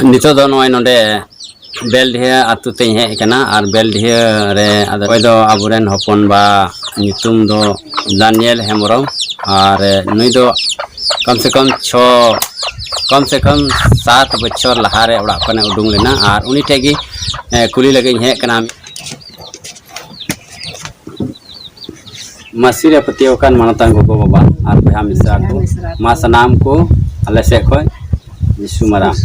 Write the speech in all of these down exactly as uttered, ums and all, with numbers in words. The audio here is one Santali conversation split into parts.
ᱱᱤᱛᱚᱜ ᱫᱚ ᱱᱚᱜᱼᱚᱭ ᱱᱚᱰᱮ ᱵᱮᱞᱰᱤᱦᱟᱹ ᱟᱹᱛᱩ ᱛᱮᱧ ᱦᱮᱡ ᱟᱠᱟᱱᱟ᱾ ᱟᱨ ᱵᱮᱞᱰᱤᱦᱟᱹ ᱨᱮ ᱟᱫᱚ ᱚᱠᱚᱭ ᱫᱚ ᱟᱵᱚᱨᱮᱱ ᱦᱚᱯᱚᱱ ᱵᱟ, ᱧᱩᱛᱩᱢ ᱫᱚ ᱫᱟᱱᱤᱭᱮᱞ ᱦᱮᱢᱵᱨᱚᱢ᱾ ᱟᱨ ᱱᱩᱭ ᱫᱚ ᱠᱚᱢ ᱥᱮ ᱠᱚᱢ ᱪᱷᱚ ᱠᱚᱢ ᱥᱮ ᱠᱚᱢ ᱥᱟᱛ ᱵᱚᱪᱷᱚᱨ ᱞᱟᱦᱟᱨᱮ ᱚᱲᱟᱜ ᱠᱷᱚᱱᱮ ᱩᱰᱩᱝ ᱞᱮᱱᱟ᱾ ᱟᱨ ᱩᱱᱤ ᱴᱷᱮᱡ ᱜᱮ ᱠᱩᱞᱤ ᱞᱟᱹᱜᱤᱫ ᱤᱧ ᱦᱮᱡ ᱟᱠᱟᱱᱟ᱾ ᱢᱟᱹᱥᱤ ᱨᱮ ᱯᱟᱹᱛᱭᱟᱹᱣ ᱟᱠᱟᱱ ᱢᱟᱱᱚᱛᱟᱱ ᱜᱚᱜᱚ ᱵᱟᱵᱟ ᱟᱨ ᱵᱚᱭᱦᱟ ᱢᱤᱥᱨᱟ ᱠᱚ, ᱢᱟ ᱥᱟᱱᱟᱢ ᱠᱚ ᱟᱞᱮ ᱥᱮᱫ ᱠᱷᱚᱱ ᱡᱤᱥᱩ ᱢᱟᱨᱟᱝ᱾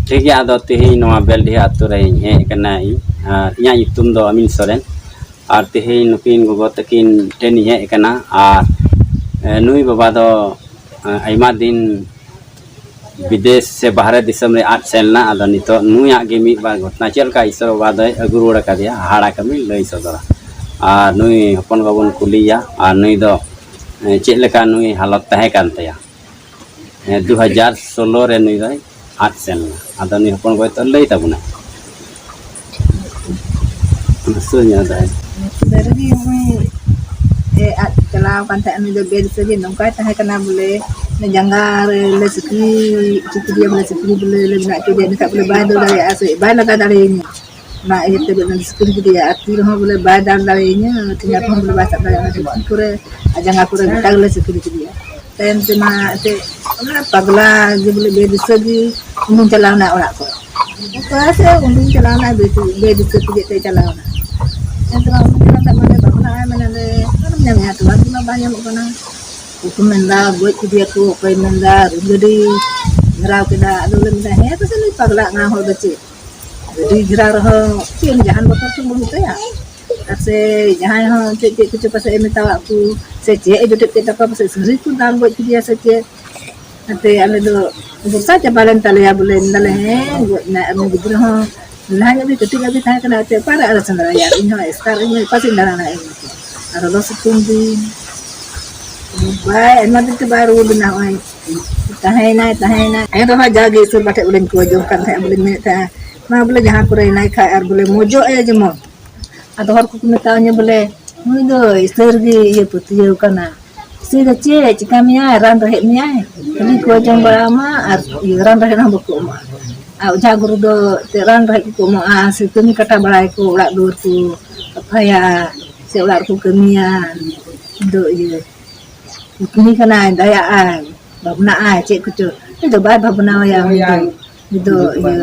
ᱴᱷᱤᱠ ᱜᱮᱭᱟ, ᱟᱫᱚ ᱛᱮᱦᱮᱧ ᱱᱚᱣᱟ ᱵᱮᱞᱰᱤᱦᱟᱹ ᱟᱛᱳ ᱨᱮᱧ ᱦᱮᱡ ᱟᱠᱟᱱᱟ ᱤᱧ, ᱟᱨ ᱤᱧᱟᱹᱜ ᱧᱩᱛᱩᱢ ᱫᱚ ᱟᱢᱤᱱ ᱥᱚᱨᱮᱱ᱾ ᱟᱨ ᱛᱮᱦᱮᱧ ᱱᱩᱠᱤᱱ ᱜᱚᱜᱚ ᱛᱟᱹᱠᱤᱱ ᱴᱷᱮᱱ ᱤᱧ ᱦᱮᱡ ᱟᱠᱟᱱᱟ᱾ ᱟᱨ ᱱᱩᱭ ᱵᱟᱵᱟ ᱫᱚ ᱟᱭᱢᱟ ᱫᱤᱱ ᱵᱤᱫᱮᱥ ᱥᱮ ᱵᱟᱦᱨᱮ ᱫᱤᱥᱚᱢ ᱨᱮ ᱟᱫ ᱥᱮᱱ ᱞᱮᱱᱟ᱾ ᱟᱫᱚ ᱱᱤᱛᱚᱜ ᱱᱩᱭᱟᱜ ᱜᱮ ᱢᱤᱫ ᱵᱟᱨ ᱜᱷᱚᱴᱚᱱᱟ, ᱪᱮᱫ ᱞᱮᱠᱟ ᱤᱥᱚᱨ ᱵᱟᱵᱟ ᱫᱚᱭ ᱟᱹᱜᱩ ᱨᱩᱣᱟᱹᱲ ᱟᱠᱟᱫᱮᱭᱟ, ᱦᱟᱦᱟᱲᱟ ᱠᱟᱹᱢᱤ ᱞᱟᱹᱭ ᱥᱚᱫᱚᱨᱟ᱾ ᱟᱨ ᱱᱩᱭ ᱦᱚᱯᱚᱱ ᱵᱟᱵᱚᱱ ᱠᱩᱞᱤᱭᱮᱭᱟ, ᱟᱨ ᱱᱩᱭ ᱫᱚ ᱪᱮᱫ ᱞᱮᱠᱟ ᱱᱩᱭ ᱦᱟᱞᱚᱛ ᱛᱟᱦᱮᱸ ᱠᱟᱱ ᱛᱟᱭᱟ᱾ ᱫᱩ ᱦᱟᱡᱟᱨ ᱥᱳᱞᱳ ᱨᱮ ᱱᱩᱭ ᱫᱚᱭ ᱟᱫ ᱥᱮᱱ ᱞᱮᱱᱟ᱾ ᱟᱫᱚ ᱱᱩᱭ ᱦᱚᱯᱚᱱ ᱜᱚᱭ ᱛᱚ ᱞᱟᱹᱭ ᱛᱟᱵᱚᱱᱟᱭ᱾ ᱥᱩᱨ ᱧᱚᱜ ᱫᱚ᱾ ᱥᱟᱹᱨᱤᱜᱮ ᱱᱩᱭ ᱮ ᱟᱫ ᱪᱟᱞᱟᱣ ᱟᱠᱟᱱ ᱛᱟᱦᱮᱸᱫ, ᱱᱩᱭ ᱫᱚ ᱵᱮ ᱫᱤᱥᱟᱹ ᱜᱮ ᱱᱚᱝᱠᱟᱭ ᱛᱟᱦᱮᱸ ᱠᱟᱱᱟ ᱵᱚᱞᱮ, ᱡᱟᱸᱜᱟ ᱨᱮ ᱞᱮ ᱥᱤᱠᱲᱤ ᱦᱚᱪᱚ ᱠᱮᱫᱮᱭᱟ, ᱵᱚᱞᱮ ᱥᱤᱠᱲᱤ ᱵᱚᱞᱮ ᱞᱮ ᱵᱮᱱᱟᱣ ᱦᱚᱪᱚ ᱠᱮᱫᱮᱭᱟ, ᱮᱱᱠᱷᱟᱱ ᱵᱚᱞᱮ ᱵᱟᱭ ᱫᱟᱹᱲ ᱫᱟᱲᱮᱭᱟᱜᱼᱟ ᱥᱮ ᱵᱟᱭ ᱞᱟᱜᱟ ᱫᱟᱲᱮᱭᱟᱹᱧᱟ᱾ ᱚᱱᱟ ᱤᱭᱟᱹᱛᱮ ᱵᱚᱞᱮ ᱥᱤᱠᱲᱤ ᱠᱮᱫᱮᱭᱟ, ᱟᱨ ᱛᱤ ᱨᱮᱦᱚᱸ ᱵᱚᱞᱮ ᱵᱟᱭ ᱫᱟᱞ ᱫᱟᱲᱮᱭᱟᱹᱧᱟ, ᱴᱷᱮᱸᱜᱟ ᱠᱚᱦᱚᱸ ᱵᱚᱞᱮ ᱵᱟᱭ ᱥᱟᱵ ᱫᱟᱲᱮᱭᱟᱜᱼᱟ, ᱚᱱᱟ ᱛᱤ ᱠᱚᱨᱮ ᱟᱨ ᱡᱟᱸᱜᱟ ᱠᱚᱨᱮ ᱜᱚᱴᱟ ᱜᱮᱞᱮ ᱥᱤᱠᱲᱤ ᱠᱮᱫᱮᱭᱟ᱾ ᱛᱟᱭᱚᱢ ᱛᱮᱢᱟ ᱮᱱᱛᱮᱫ ᱚᱱᱟ ᱯᱟᱜᱽᱞᱟ ᱜᱮ ᱵᱚᱞᱮ ᱵᱮ ᱫᱤᱥᱟᱹ ᱜᱮ ᱩᱰᱩᱝ ᱪᱟᱞᱟᱣᱱᱟ ᱚᱲᱟᱜ ᱠᱷᱚᱱ᱾ ᱚᱠᱟ ᱥᱮᱫ ᱩᱰᱩᱝ ᱪᱟᱞᱟᱣᱱᱟ, ᱵᱮ-, ᱵᱮ ᱫᱤᱥᱟᱹ ᱛᱮᱜᱮ ᱮᱱᱛᱮᱫ ᱪᱟᱞᱟᱣᱱᱟ᱾ ᱮᱱᱛᱮ ᱢᱟ ᱩᱰᱩᱝ ᱪᱟᱞᱟᱣ ᱠᱷᱟᱱ ᱢᱟᱱᱮ ᱵᱟᱯᱞᱟᱜᱼᱟᱭ ᱢᱮᱱᱟᱞᱮ, ᱚᱠᱟᱨᱮᱢ ᱧᱟᱢᱮᱭᱟ, ᱛᱚᱣᱟ ᱜᱮ ᱢᱟ ᱵᱟᱭ ᱧᱟᱢᱚᱜ ᱠᱟᱱᱟ᱾ ᱚᱠᱚᱭ ᱠᱚ ᱢᱮᱱᱫᱟ ᱜᱚᱡ ᱠᱮᱫᱮᱭᱟ ᱠᱚ, ᱚᱠᱚᱭ ᱢᱮᱱᱫᱟ ᱨᱮᱞ ᱜᱟᱹᱰᱤ ᱜᱷᱮᱨᱟᱣ ᱠᱮᱫᱟ᱾ ᱟᱫᱚ ᱞᱮ ᱢᱮᱱᱫᱟ ᱦᱮᱸ ᱯᱟᱥᱮᱡ ᱱᱩᱭ ᱯᱟᱜᱽᱞᱟ ᱠᱟᱱᱟ, ᱦᱚᱲ ᱫᱚ ᱪᱮᱫ ᱜᱟᱹᱰᱤ ᱜᱷᱮᱨᱟᱣ ᱨᱮᱦᱚᱸ ᱪᱮᱫ ᱡᱟᱦᱟᱱ ᱵᱚᱛᱚᱨ ᱠᱤ ᱵᱟᱹᱱᱩᱜ ᱛᱟᱭᱟ? ᱟᱨ ᱥᱮ ᱡᱟᱦᱟᱸᱭ ᱦᱚᱸ ᱪᱮᱫ ᱪᱮᱫ ᱠᱚᱪᱚ ᱯᱟᱥᱮᱡ ᱮ ᱢᱮᱛᱟᱣᱟᱜ ᱠᱚ, ᱥᱮ ᱪᱮᱫ ᱮ ᱡᱚᱴᱮᱫ ᱠᱮᱫ ᱛᱟᱠᱚᱣᱟ, ᱯᱟᱥᱮᱡ ᱥᱟᱹᱨᱤ ᱠᱚ ᱫᱟᱞ ᱜᱚᱡ ᱠᱮᱫᱮᱭᱟ ᱥᱮ ᱪᱮᱫ? ᱚᱱᱟᱛᱮ ᱟᱞᱮ ᱫᱚ ᱵᱷᱚᱨᱥᱟ ᱪᱟᱵᱟ ᱞᱮᱱ ᱛᱟᱞᱮᱭᱟ ᱵᱚᱞᱮ, ᱢᱮᱱᱫᱟᱞᱮ ᱦᱮᱸ ᱜᱚᱡ ᱮᱱᱟᱭ᱾ ᱟᱨ ᱩᱱᱤ ᱜᱤᱫᱽᱨᱟᱹ ᱦᱚᱸ ᱞᱟᱦᱟ ᱧᱚᱜ ᱜᱮ ᱠᱟᱹᱴᱤᱡ ᱧᱚᱜ ᱜᱮ ᱛᱟᱦᱮᱸ ᱠᱟᱱᱟ, ᱮᱱᱛᱮᱫ ᱚᱠᱟᱨᱮ ᱟᱨᱚ ᱥᱮᱸᱫᱽᱨᱟᱭᱟ? ᱤᱧ ᱦᱚᱸ ᱮᱥᱠᱟᱨ ᱤᱧ ᱚᱠᱟ ᱥᱮᱫ ᱤᱧ ᱫᱟᱬᱟᱱᱟ ᱤᱧ ᱢᱚᱛᱚ? ᱟᱨ ᱞᱚᱞᱚ ᱥᱤᱛᱩᱝ ᱫᱤᱱ ᱵᱟᱭ, ᱟᱭᱢᱟ ᱫᱤᱱ ᱛᱮ ᱵᱟᱭ ᱨᱩᱣᱟᱹᱲ ᱞᱮᱱᱟ᱾ ᱱᱚᱜᱼᱚᱭ ᱛᱟᱦᱮᱸᱭᱮᱱᱟᱭ, ᱛᱟᱦᱮᱸᱭᱮᱱᱟᱭ᱾ ᱮᱱ ᱨᱮᱦᱚᱸ ᱡᱟᱜᱮ ᱤᱥᱚᱨ ᱵᱟᱴᱷᱮᱡ ᱵᱚᱞᱮᱧ ᱠᱚᱭ ᱡᱚᱝ ᱠᱟᱱ ᱛᱟᱦᱮᱸᱫ, ᱵᱚᱞᱮᱧ ᱢᱮᱱᱮᱫ ᱛᱟᱦᱮᱸᱫ, ᱢᱟ ᱵᱚᱞᱮ ᱡᱟᱦᱟᱸ ᱠᱚᱨᱮ ᱦᱮᱱᱟᱭ ᱠᱷᱟᱡ ᱟᱨ ᱵᱚᱞᱮ ᱢᱚᱡᱚᱜ ᱮ ᱡᱮᱢᱚᱱ᱾ ᱟᱫᱚ ᱦᱚᱲ ᱠᱚᱠᱚ ᱢᱮᱛᱟᱣᱟᱹᱧᱟ ᱵᱚᱞᱮ, ᱱᱩᱭ ᱫᱚ ᱤᱥᱚᱨ ᱜᱮ ᱤᱭᱟᱹ ᱯᱟᱹᱛᱭᱟᱹᱣ ᱠᱟᱱᱟ᱾ ᱥᱤ ᱫᱚ ᱪᱮᱫ ᱪᱤᱠᱟ ᱢᱮᱭᱟᱭ, ᱨᱟᱱ ᱨᱮᱦᱮᱫ ᱢᱮᱭᱟᱭ, ᱠᱷᱟᱹᱞᱤ ᱠᱚ ᱡᱚᱢ ᱵᱟᱲᱟ ᱟᱢᱟ ᱟᱨ ᱤᱭᱟᱹ ᱨᱟᱱ ᱨᱮᱦᱮᱫ ᱦᱚᱸ ᱵᱟᱠᱚ ᱮᱢᱚᱜᱼᱟ᱾ ᱟᱨ ᱚᱡᱷᱟ ᱜᱩᱨᱩ ᱫᱚ ᱮᱱᱛᱮᱫ ᱨᱟᱱ ᱨᱮᱦᱮᱫ ᱠᱚᱠᱚ ᱮᱢᱚᱜᱼᱟ, ᱥᱮ ᱠᱟᱹᱢᱤ ᱠᱟᱴᱟ ᱵᱟᱲᱟᱭᱟᱠᱚ ᱚᱲᱟᱜ ᱫᱩᱣᱟᱹᱨ ᱠᱚ ᱥᱟᱯᱷᱟᱭᱟ, ᱥᱮ ᱚᱲᱟᱜ ᱨᱮᱠᱚ ᱠᱟᱹᱢᱤᱭᱟ᱾ ᱩᱱᱤ ᱫᱚ ᱤᱭᱟᱹ ᱩᱛᱱᱤ ᱠᱟᱱᱟᱭ, ᱫᱟᱭᱟᱜᱼᱟᱭ, ᱵᱷᱟᱵᱽᱱᱟᱜᱼᱟᱭ, ᱪᱮᱫ ᱠᱚᱪᱚ, ᱩᱱᱤ ᱫᱚ ᱵᱟᱭ ᱵᱷᱟᱵᱽᱱᱟᱣᱟᱭᱟ᱾ ᱩᱱᱤ ᱫᱚ, ᱩᱱᱤ ᱫᱚ ᱤᱭᱟᱹ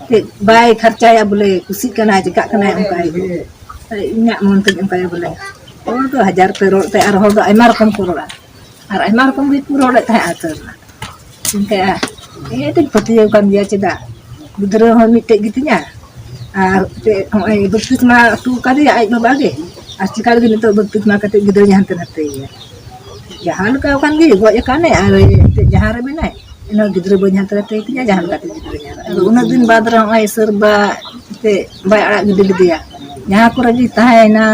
ᱪᱮᱫ ᱵᱟᱭ ᱠᱷᱟᱨᱪᱟᱭᱟ, ᱵᱚᱞᱮ ᱠᱩᱥᱤᱜ ᱠᱟᱱᱟᱭ, ᱪᱮᱠᱟᱜ ᱠᱟᱱᱟᱭ, ᱚᱱᱠᱟᱭ ᱤᱧᱟᱹᱜ ᱢᱚᱱ ᱛᱤᱧ ᱚᱱᱠᱟᱭᱟ ᱵᱚᱞᱮ᱾ ᱦᱚᱲ ᱫᱚ ᱦᱟᱡᱟᱨ ᱯᱮ ᱨᱚᱲ ᱛᱮ, ᱟᱨ ᱦᱚᱲ ᱫᱚ ᱟᱭᱢᱟ ᱨᱚᱠᱚᱢ ᱠᱚ ᱨᱚᱲᱟ, ᱟᱨ ᱟᱭᱢᱟ ᱨᱚᱠᱚᱢ ᱜᱮᱠᱚ ᱨᱚᱲᱮᱫ ᱛᱟᱦᱮᱸᱫ ᱟᱹᱛᱩ ᱨᱮᱱᱟᱜ᱾ ᱤᱱᱠᱟᱹ ᱤᱧ ᱫᱚᱧ ᱯᱟᱹᱛᱭᱟᱹᱣ ᱠᱟᱱ ᱜᱮᱭᱟ, ᱪᱮᱫᱟᱜ? ᱜᱤᱫᱽᱨᱟᱹ ᱦᱚᱸ ᱢᱤᱫᱴᱮᱡ ᱜᱮᱛᱤᱧᱟ, ᱟᱨ ᱪᱮᱫ ᱱᱚᱜᱼᱚᱭ ᱵᱟᱯᱛᱤᱥᱢᱟ ᱦᱚᱴᱚ ᱠᱟᱫᱮᱭᱟ ᱟᱡ ᱵᱟᱵᱟ ᱜᱮ, ᱟᱨ ᱪᱮᱠᱟ ᱞᱟᱹᱜᱤᱫ ᱱᱤᱛᱚᱜ ᱵᱟᱯᱛᱤᱥᱢᱟ ᱠᱟᱛᱮ ᱜᱤᱫᱽᱨᱟᱹᱧ ᱦᱟᱱᱛᱮ ᱱᱟᱛᱮᱭᱮᱭᱟ? ᱡᱟᱦᱟᱸ ᱞᱮᱠᱟ ᱠᱟᱱ ᱜᱮ, ᱜᱚᱡ ᱟᱠᱟᱱᱮ, ᱟᱨ ᱮᱱᱛᱮᱫ ᱡᱟᱦᱟᱸ ᱨᱮ ᱢᱮᱱᱟᱭ, ᱮᱱᱦᱚᱸ ᱜᱤᱫᱽᱨᱟᱹ ᱵᱟᱹᱧ ᱦᱟᱱᱛᱮ ᱱᱟᱛᱮ ᱛᱤᱧᱟ, ᱡᱟᱦᱟᱸ ᱞᱮᱠᱟᱛᱮ ᱜᱤᱫᱽᱨᱟᱹᱧ ᱦᱟᱨᱟᱜᱼᱟ᱾ ᱟᱫᱚ ᱩᱱᱟᱹᱜ ᱫᱤᱱ ᱵᱟᱫᱽ ᱨᱮ ᱱᱚᱜᱼᱚᱭ ᱤᱥᱟᱹᱨ ᱵᱟ ᱮᱱᱛᱮᱫ ᱵᱟᱭ ᱟᱲᱟᱜ ᱜᱤᱰᱤ ᱞᱮᱫᱮᱭᱟ, ᱡᱟᱦᱟᱸ ᱠᱚᱨᱮ ᱜᱮ ᱛᱟᱦᱮᱸᱭᱮᱱᱟ,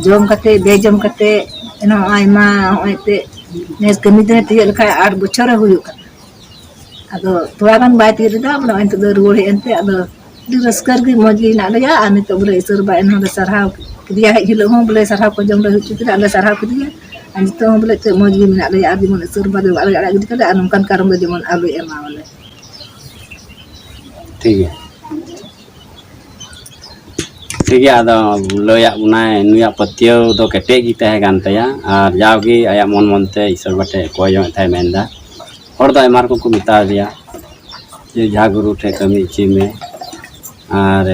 ᱡᱚᱢ ᱠᱟᱛᱮ, ᱵᱮᱡᱚᱢ ᱠᱟᱛᱮ, ᱮᱱᱦᱚᱸ ᱟᱭᱢᱟ ᱱᱚᱜᱼᱚᱭ ᱮᱱᱛᱮᱫ ᱱᱮᱥ ᱠᱟᱹᱢᱤ ᱫᱤᱱᱮ ᱛᱤᱭᱳᱜ ᱞᱮᱠᱷᱟᱡ ᱟᱴ ᱵᱚᱪᱷᱚᱨᱮ ᱦᱩᱭᱩᱜ ᱠᱟᱱᱟ᱾ ᱟᱫᱚ ᱛᱷᱚᱲᱟ ᱜᱟᱱ ᱵᱟᱭ ᱛᱤᱭᱳᱜ ᱞᱮᱫᱟ, ᱟᱫᱚ ᱱᱚᱜᱼᱚᱭ ᱱᱤᱛᱚᱜ ᱫᱚ ᱨᱩᱣᱟᱹᱲ ᱦᱮᱡ ᱮᱱᱛᱮ, ᱟᱫᱚ ᱟᱹᱰᱤ ᱨᱟᱹᱥᱠᱟᱹ ᱨᱮᱜᱮ ᱢᱚᱡᱽ ᱜᱮ ᱦᱮᱱᱟᱜ ᱞᱮᱭᱟ᱾ ᱟᱨ ᱱᱤᱛᱚᱜ ᱵᱚᱞᱮ ᱤᱥᱟᱹᱨ ᱵᱟ ᱮᱱᱦᱚᱸ ᱞᱮ ᱥᱟᱨᱦᱟᱣ ᱠᱮᱫᱮᱭᱟ, ᱦᱮᱡ ᱦᱤᱞᱳᱜ ᱦᱚᱸ ᱵᱚᱞᱮ ᱥᱟᱨᱦᱟᱣ ᱠᱚ ᱡᱚᱢ ᱞᱮ ᱦᱩᱭ ᱦᱚᱪᱚ ᱠᱮᱫᱟ, ᱟᱨ ᱞᱮ ᱥᱟᱨᱦᱟᱣ ᱠᱮᱫᱮᱭᱟ᱾ ᱟᱨ ᱱᱤᱛᱚᱜ ᱦᱚᱸ ᱵᱚᱞᱮ ᱪᱮᱫ ᱢᱚᱡᱽ ᱜᱮ ᱢᱮᱱᱟᱜ ᱞᱮᱭᱟ, ᱟᱨ ᱡᱮᱢᱚᱱ ᱤᱥᱟᱹᱨ ᱵᱟ ᱫᱚ ᱚᱲᱟᱜ ᱨᱮ ᱟᱲᱟᱜ ᱜᱤᱰᱤ ᱠᱟᱞᱮ, ᱟᱨ ᱱᱚᱝᱠᱟᱱ ᱠᱟᱨᱚᱱ ᱫᱚ ᱡᱮᱢᱚᱱ ᱟᱞᱚᱭ ᱮᱢᱟ ᱵᱚᱞᱮ᱾ ᱴᱷᱤᱠ ᱜᱮᱭᱟ᱾ ᱴᱷᱤᱠ ᱜᱮᱭᱟ, ᱟᱫᱚ ᱞᱟᱹᱭᱟᱫ ᱵᱚᱱᱟᱭ, ᱱᱩᱭᱟᱜ ᱯᱟᱹᱛᱭᱟᱹᱣ ᱫᱚ ᱠᱮᱴᱮᱡ ᱜᱮ ᱛᱟᱦᱮᱸ ᱠᱟᱱ ᱛᱟᱭᱟ, ᱟᱨ ᱡᱟᱣᱜᱮ ᱟᱭᱟᱜ ᱢᱚᱱ ᱢᱚᱱᱛᱮ ᱤᱥᱚᱨ ᱵᱟᱴᱷᱮ ᱠᱚᱭ ᱡᱚᱝ ᱮᱫ ᱛᱟᱦᱮᱸ, ᱢᱮᱱᱫᱟ, ᱦᱚᱲ ᱫᱚ ᱟᱭᱢᱟ ᱨᱚᱠᱚᱢ ᱠᱚ ᱢᱮᱛᱟ ᱫᱮᱭᱟ ᱡᱮ, ᱡᱟᱦᱟᱸ ᱜᱩᱨᱩ ᱴᱷᱮᱱ ᱠᱟᱹᱢᱤ ᱦᱚᱪᱚᱭ ᱢᱮ, ᱟᱨ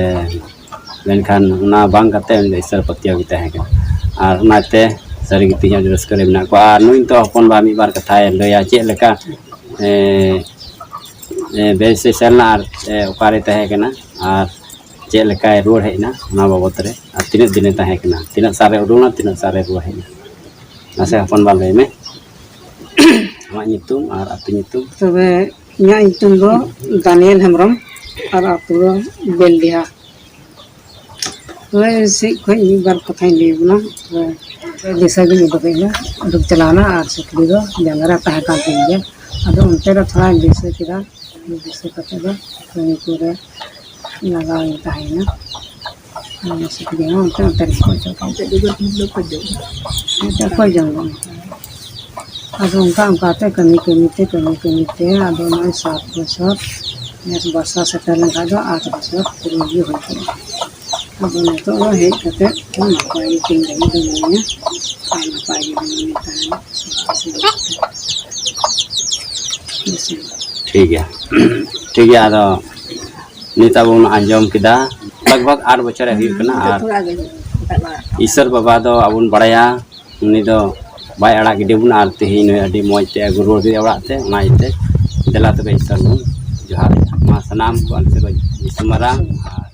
ᱢᱮᱱᱠᱷᱟᱱ ᱚᱱᱟ ᱵᱟᱝ ᱠᱟᱛᱮ ᱩᱱᱤ ᱫᱚ ᱤᱥᱚᱨ ᱯᱟᱹᱛᱭᱟᱹᱣ ᱜᱮ ᱛᱟᱦᱮᱸ ᱠᱟᱱᱟ᱾ ᱟᱨ ᱚᱱᱟᱛᱮ ᱥᱟᱹᱨᱤ ᱜᱮ ᱛᱮᱦᱮᱧ ᱟᱹᱰᱤ ᱨᱟᱹᱥᱠᱟᱹ ᱨᱮ ᱢᱮᱱᱟᱜ ᱠᱚᱣᱟ᱾ ᱟᱨ ᱱᱩᱭ ᱱᱤᱛᱚᱜ ᱦᱚᱯᱚᱱ ᱵᱟ ᱢᱤᱫ ᱵᱟᱨ ᱠᱟᱛᱷᱟᱭ ᱞᱟᱹᱭᱟ, ᱪᱮᱫ ᱞᱮᱠᱟ ᱮ, ᱮ, ᱵᱮᱥ ᱮ ᱥᱮᱱ ᱞᱮᱱᱟ ᱟᱨ, ᱮ, ᱚᱠᱟᱨᱮ ᱛᱟᱦᱮᱸ ᱠᱟᱱᱟ ᱟᱨ ᱪᱮᱫ ᱞᱮᱠᱟᱭ ᱨᱩᱣᱟᱹᱲ ᱦᱮᱡ ᱮᱱᱟ, ᱚᱱᱟ ᱵᱟᱵᱚᱫ ᱨᱮ, ᱟᱨ ᱛᱤᱱᱟᱹᱜ ᱫᱤᱱᱮ ᱛᱟᱦᱮᱸ ᱠᱟᱱᱟ, ᱛᱤᱱᱟᱹᱜ ᱥᱟᱞ ᱨᱮ ᱩᱰᱩᱠ ᱮᱱᱟ, ᱛᱤᱱᱟᱹᱜ ᱥᱟᱞ ᱨᱮ ᱨᱩᱣᱟᱹᱲ ᱦᱮᱡ ᱮᱱᱟ᱾ ᱢᱟᱥᱮ ᱦᱚᱯᱚᱱ ᱵᱟ ᱞᱟᱹᱭ ᱢᱮ ᱟᱢᱟᱜ ᱧᱩᱛᱩᱢ ᱟᱨ ᱟᱹᱛᱩ ᱧᱩᱛᱩᱢ᱾ ᱛᱚᱵᱮ ᱤᱧᱟᱹᱜ ᱧᱩᱛᱩᱢ ᱫᱚ ᱫᱟᱱᱤᱭᱮᱞ ᱦᱮᱢᱵᱨᱚᱢ ᱟᱨ ᱟᱹᱛᱩ ᱫᱚ ᱵᱮᱞᱰᱤᱦᱟ᱾ ᱛᱚᱵᱮ ᱥᱮᱫ ᱠᱷᱚᱱ ᱢᱤᱫ ᱵᱟᱨ ᱠᱟᱛᱷᱟᱧ ᱞᱟᱹᱭ ᱟᱵᱚᱱᱟ᱾ ᱛᱚᱵᱮ ᱫᱤᱥᱟᱹ ᱜᱤᱧ ᱩᱰᱩᱠᱮᱫ ᱜᱮᱭᱟ, ᱩᱰᱩᱠ ᱪᱟᱞᱟᱣᱱᱟ ᱟᱨ ᱥᱩᱠᱨᱤ ᱫᱚ ᱡᱟᱸᱜᱟ ᱨᱮ ᱛᱟᱦᱮᱸ ᱠᱟᱱ ᱛᱤᱧ ᱜᱮᱭᱟ᱾ ᱟᱫᱚ ᱚᱱᱛᱮ ᱨᱮ ᱛᱷᱚᱲᱟᱧ ᱫᱤᱥᱟᱹ ᱠᱮᱫᱟ, ᱫᱤᱥᱟᱹ ᱠᱟᱛᱮ ᱫᱚ ᱠᱟᱹᱢᱤ ᱠᱚᱨᱮ ᱞᱟᱜᱟᱣ ᱤᱧ ᱛᱟᱦᱮᱸᱭᱮᱱᱟ᱾ ᱚᱱᱟ ᱥᱩᱠᱨᱤ ᱦᱚᱸ ᱚᱱᱛᱮ ᱚᱱᱛᱮ ᱨᱮᱠᱚ ᱠᱷᱚᱡ ᱪᱟᱵᱟ᱾ ᱮᱱᱛᱮ ᱠᱷᱚᱡ ᱡᱚᱝ ᱵᱟᱝ᱾ ᱟᱫᱚ ᱚᱱᱠᱟ ᱚᱱᱠᱟᱛᱮ ᱠᱟᱹᱢᱤ ᱠᱟᱹᱢᱤᱛᱮ ᱠᱟᱹᱢᱤ ᱠᱟᱹᱢᱤᱛᱮ ᱟᱫᱚ ᱱᱚᱜᱼᱚᱭ ᱥᱟᱛ ᱵᱚᱪᱷᱚᱨ, ᱱᱮᱥ ᱵᱚᱨᱥᱟ ᱥᱮᱴᱮᱨ ᱞᱮᱱᱠᱷᱟᱱ ᱫᱚ ᱟᱴ ᱵᱚᱪᱷᱚᱨ ᱯᱩᱨᱟᱹ ᱜᱮ ᱦᱩᱭ ᱠᱚᱜᱼᱟ᱾ ᱟᱫᱚ ᱱᱤᱛᱚᱜ ᱫᱚ ᱦᱮᱡ ᱠᱟᱛᱮ ᱱᱟᱯᱟᱭ ᱜᱮ ᱛᱤᱱ ᱜᱷᱟᱹᱲᱤᱡ ᱫᱚ ᱢᱤᱱᱟᱹᱧᱟ ᱟᱨ ᱱᱟᱯᱟᱭ ᱜᱮ ᱢᱤᱱᱟᱹᱧᱟ ᱛᱟᱦᱮᱱ᱾ ᱴᱷᱤᱠ ᱜᱮᱭᱟ᱾ ᱴᱷᱤᱠ ᱜᱮᱭᱟ, ᱟᱫᱚ ᱱᱤᱛ ᱟᱵᱚ ᱵᱚᱱ ᱟᱸᱡᱚᱢ ᱠᱮᱫᱟ, ᱞᱟᱜᱽ ᱵᱷᱟᱜᱽ ᱟᱴ ᱵᱚᱪᱷᱚᱨᱮ ᱦᱩᱭᱩᱜ ᱠᱟᱱᱟ᱾ ᱟᱨ ᱤᱥᱚᱨ ᱵᱟᱵᱟ ᱫᱚ ᱟᱵᱚ ᱵᱚᱱ ᱵᱟᱲᱟᱭᱟ, ᱩᱱᱤ ᱫᱚ ᱵᱟᱭ ᱟᱲᱟᱜ ᱜᱤᱰᱤ ᱵᱚᱱᱟ᱾ ᱟᱨ ᱛᱮᱦᱮᱧ ᱱᱩᱭ ᱟᱹᱰᱤ ᱢᱚᱡᱽ ᱛᱮ ᱟᱹᱜᱩ ᱨᱩᱣᱟᱹᱲ ᱠᱮᱫᱮᱭᱟ ᱚᱲᱟᱜ ᱛᱮ᱾ ᱚᱱᱟ ᱤᱭᱟᱹᱛᱮ ᱫᱮᱞᱟ ᱛᱚᱵᱮ ᱤᱥᱚᱨ ᱵᱚᱱ ᱡᱚᱦᱟᱨ ᱟᱭᱟ᱾ ᱢᱟ ᱥᱟᱱᱟᱢ ᱠᱚ ᱟᱞᱮ ᱥᱮᱫ ᱠᱷᱚᱱ ᱫᱤᱥᱚᱢ ᱢᱟᱨᱟᱝ ᱟᱨ